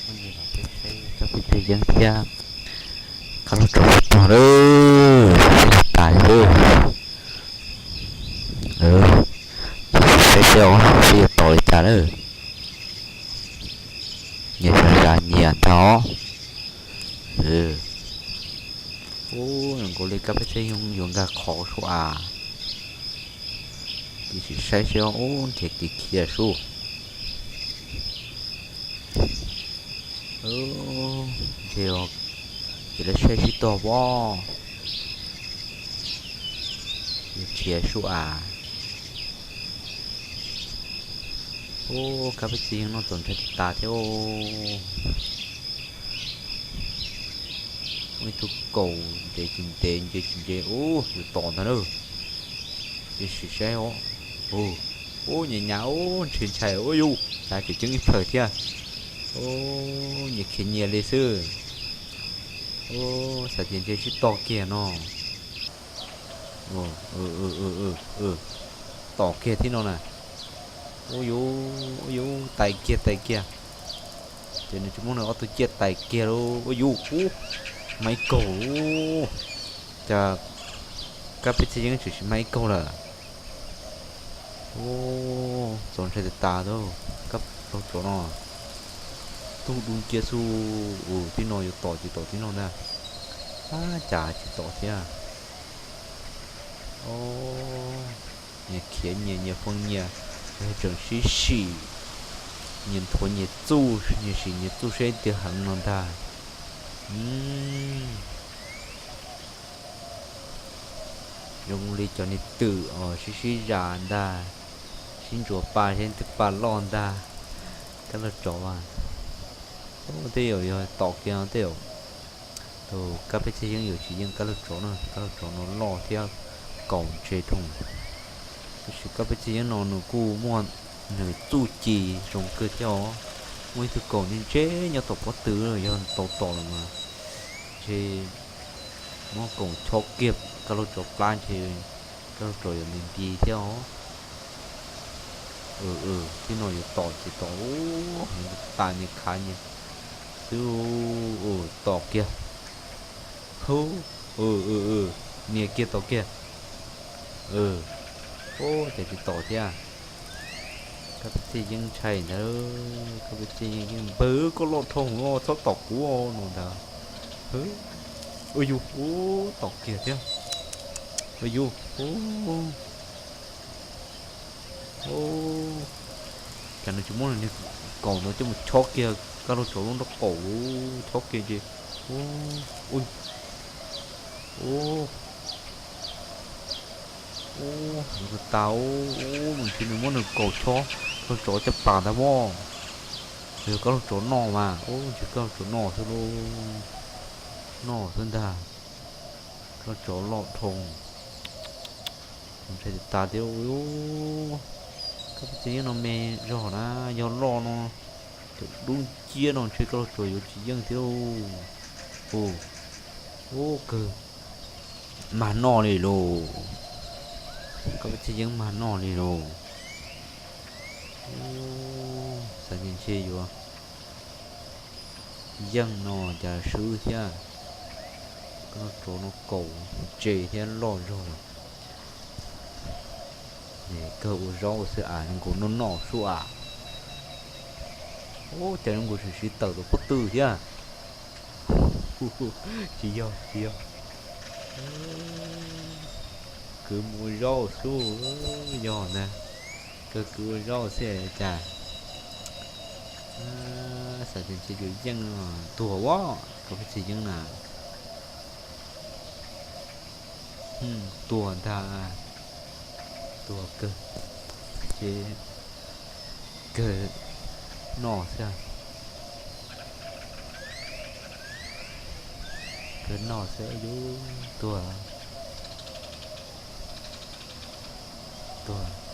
Peb saib kab peb txiv yeeb thiab kab laug tsov tog lawm, tas lawm. Saib seb os, seb yuav tom li cas lawm. Nyias zam zam nyias ntag os. Ub, zoo nkaus li kab peb txiv yeeb yuav nkag qhov sub as. Cia sim saib seb, ub, nrhiav kev khiav sub. Ntshe ces lawv saib sib tog pob. Yuav khiav sub as. Ub, kab peb txiv yeeb no txaus ntshai tas tas thiab. Muaj ib tug kaus ntev tsis ntev, nce tsis nce, ub, yuav tom ntag na. Cia sim saib os. Ub, nyas nyas, ub, ntshai ntshai, ub yus, cas tseem ceeb ib plhaws thiab. Ub, nyias khiav nyias li xwb. Ub, xav tias ntshe sib tog kiag no. Tom kiag thiab no na. Ub yus, ub yus, tais kiag tais kiag. Ces nws tsis muab nws ob tug ciaj tais kiag lauj. Ub yus, ub, Michael, ub, cas kab peb txiv yeeb tseem sis Michael lawm. Ub, txaus ntshai tas tas, kab laug tsov no. Tug dub nciab xwb, ub, tib no yuav tom ces tom tib no ntag. Ab, cas tsis tom thiab. Nyias khiav nyias, nyias foo nyias, yog tseem sib sim, nyias nthuav nyias txuj, nyias sim nyias txuj seb twg heev no ntag. Zoo li cov niag twm os, sib sib zam ntag, sib ntsuas pa seb twg pa loj ntag. Kab laug tsov as, tej zaum yog tom kiag tej zaum. Tus kab peb txiv yeeb yuav tsis yeej kab laug tsov na, kab laug tsov no loj thiab kaus ntse dhau. Tab sis kab peb txiv yeeb no nws kuj muaj nws txuj ci zoo kawg thiab os. Muaj ib tug kaus ntse ntse nyob tom pob tw, yog tau tom lawm mas ntshe muab kaus chob kiag kab laug tsov plab ntshe kab laug tsov yuav nti nti thiab os. Tib no yuav tom ces tom, tas nyias khav nyias xwb. Tom kiag. Hu, nias kiag tom kiag. Ub, cas tsis tom thiab. Kab peb txiv yeeb ntshai ntag, kab peb txiv yeeb npawg koj loj dhau txhob tom kuv no ntag. Ub yus, ub, tom kiag thiab. Ub yus, ub. Cas nws tsis muab nws niag kaus ntawd coj mus chob kiag kab laug tsov lub nraub qaum, chob kiag ces, ub, ub, ub, yuav tas, ub, nws ntshe nws muab nws kaus chob kab laug tsov caj pas ntag mog. Yog kab laug tsov noj mas, ub, ntshe kab laug tsov noj xwb lauj, noj xwb ntag. Kab laug tsov loj dhau. Ntshai tas tas thiab. Kab peb txiv yeeb no me zog na, yog loj no, cov dub nciab no ntshe kab laug tsov yuav tsis yeej thiab lauj. Ub, ub, kawg, mag noj li lauj. Kab peb txiv yeeb mag noj li lauj. Xav tias ntshe yuav yeej no cas swb thiab. Kab laug tsov no kaus ntse thiab loj zog lawm. Kawg ua zaub xwb as, zoo nkaus noj noj sub as. Ub, cas zoo nkaus tseem siv tawm tom pob tw thiab. Tsis yog, tsis yog. Kwv mus ua zaub xwb, yog ntag. Kawg kwv ua zaub xwb cas. Xav tias ntshe yuav yeej no, tuag as, kab peb txiv yeeb na. Tuag ntag, tuag kawg, ces kawg noj xwb, kawg noj xwb, yus tuag, tuag.